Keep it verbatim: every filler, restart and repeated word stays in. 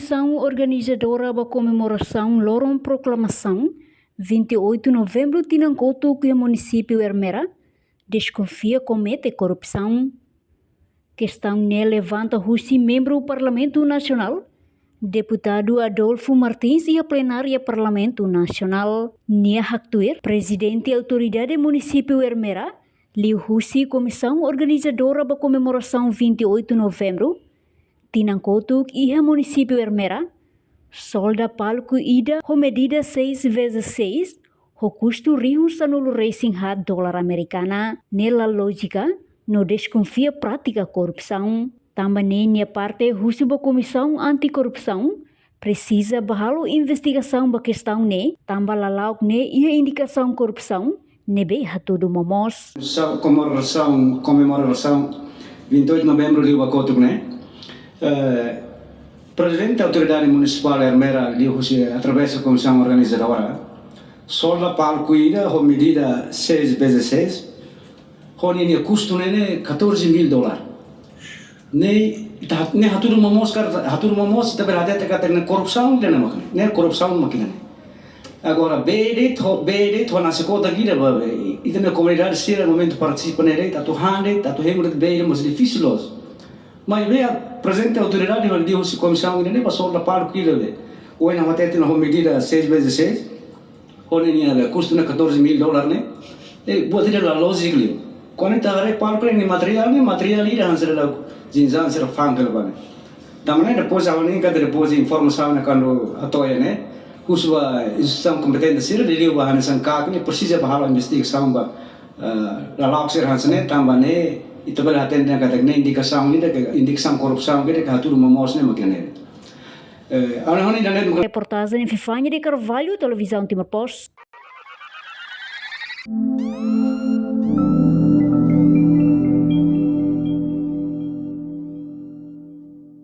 Komisaun organizadora ba komemorasaun loron proklamasaun vinte e oito novembru tinan kotuk iha munisípiu Ermera deskonfia komete korrupsaun. Kestaun ne'e levanta husi membru Parlamentu Nasionál, Deputadu Adolfo Martins iha plenária Parlamentu Nasionál. Nia haktuir, Prezidente Autoridade Munisípiu Ermera, liuhusi Komisaun Organizadora ba komemorasaun vinte e oito novembru, tinan kotuk iha munisípiu Ermera, solda palku ida ho medida seis vezes seis, ho kustu rihun sanulu resin haat dolar amerikana, ne'e la lójika no deskonfia prátika korrupsaun. Tanba ne'e nia parte husu ba Komisaun Anti-Korrupsaun presiza ba halo investigasaun ba kestaun ne'e, tanba lala'ok ne'e iha indikasaun korrupsaun ne'ebé hatudu momoos. Sa-, komemorasaun, komemorasaun vinte e oito novembru liu ba kotuk ne'e. Eh, Prezidente Autoridade Munisipál Ermera liuhusi através Komisaun Organizadora, solda palku ida ho medida seis vezes seis, ho ninia kustu ne'e ne'e catorze mil dólar. Ne'e, ita, ne'e hatudu momoos katak, hatudu momoos ita bele hatete katak ne'e korrupsaun ida-ne'e mak ne'e, ne'e korrupsaun mak ida-ne'e. Agora, bee de'it ho, bee de'it ho nasi kotak ida ba, ita-nia komunidade sira momentu partisipa ne'e de'it, atu han de'it, atu hemu de'it bee ida mós difisil loos. Maibé Prezidente Autoridade ho liuhusi komisaun ida-ne'e ba solda palku ida be. Ohin ha'u hatete ona ho medida seis vezes seis. Ho ninia be kustu ne'e catorze mil dólar ne'e. E buat ida la lójika liu. Kuandu ita haree palku ne'e nia materiál ne'e, materiál ida hanesan dadauk jinzan sira fa'an hela ba ne'e. Tanba ne'e depois ha'u hanoin katak depois informasaun ne'e kuandu hato'o iha ne'e, husu ba instituisaun kompetente sira liuliu ba hanesan KAK ne'e presiza ba halo investigasaun ba, eh, lala'ok sira hanesan ne'e, tanba ne'e ita bele hatene katak ne'e indikasaun ida ke, indikasaun korrupsaun ida ke hatudu momoos ne'e mak ne'e. Eh, ha'u hanoin ida-ne'e. Reportajen Fifania de Carvalho, Televizaun Timor Post.